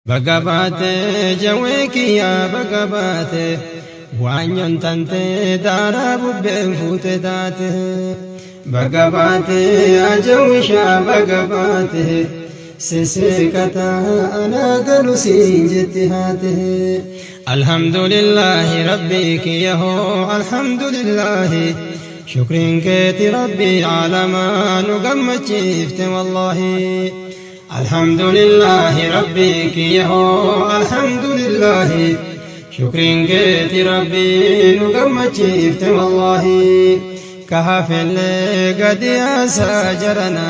Baga baate jawwee kiyyaa baga baate waanyoon tantee daaraa bubbeen fuute taate. Baga baate ajawwishaa baga baate sisseeqataa anaa galu siin jetti haate. Alhamdulillaahi rabbii kiyya hoo alhamdulillaahi shukriin keeti rabbii caalamaa nu gammachiifte wallaahi. Alhamdulillaahi rabbii kiyya hoo alhamdulillaahi shukriin keeti rabbii nu gammachiifte wallaahi. Ka hafellee gadi yaasaa jarana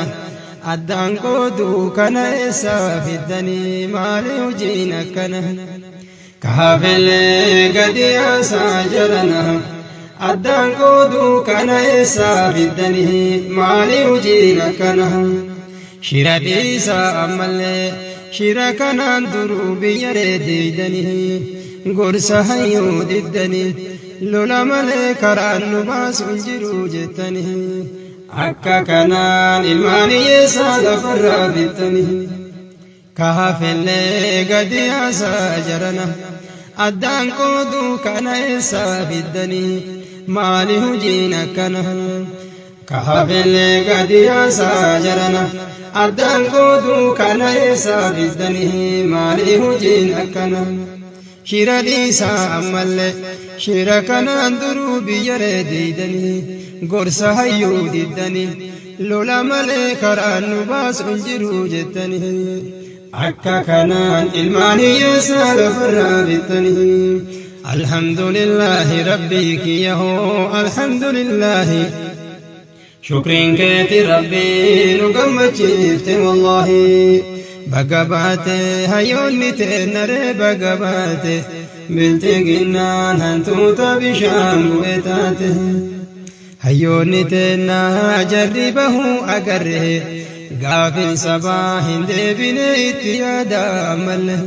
addaan qooduu kana eessaa fiddanii maali hojiin akkana. Ka hafellee gadi yaasaa jarana addaan qooduu kana eessaa fiddanii maali hojiin akkana. Shira dhiisaa ammallee shira kanaan duruu biyya reedeeydanii gorsa hayyuu diddanii lola malee karaan nu baasu hin jiru jettanii akka kanaan ilmaan hiyyeessaa lafarraa bittanii. Ka hafellee gadi yaasaa jarana addaan qooduu kana eessaa fiddanii maali hojiin akkana. Ka hafellee gadi yaasaa jarana addaan qooduu kana eessaa fiddanii maali hojiin akkana. Shira dhiisaa ammallee shira kanaan duruu biyya reedeeydanii gorsa hayyuu diddanii lola malee karaan nu baasu hin jiru jettanii akka kanaan ilmaan hiyyeessaa lafarraa bittanii. Alhamdulillaahi rabbii kiyya hoo alhamdulillaahi shukriin keeti rabbii nu gammachiifte wallaahi. Baga baate hayyoonni teennaree baga baate bilxiginnaan hantuuta bishaan bu'e taate. Hayyoonni teennaa jarri bahuu agarre gaafin sabaa hin deebine itti yaada ammallee.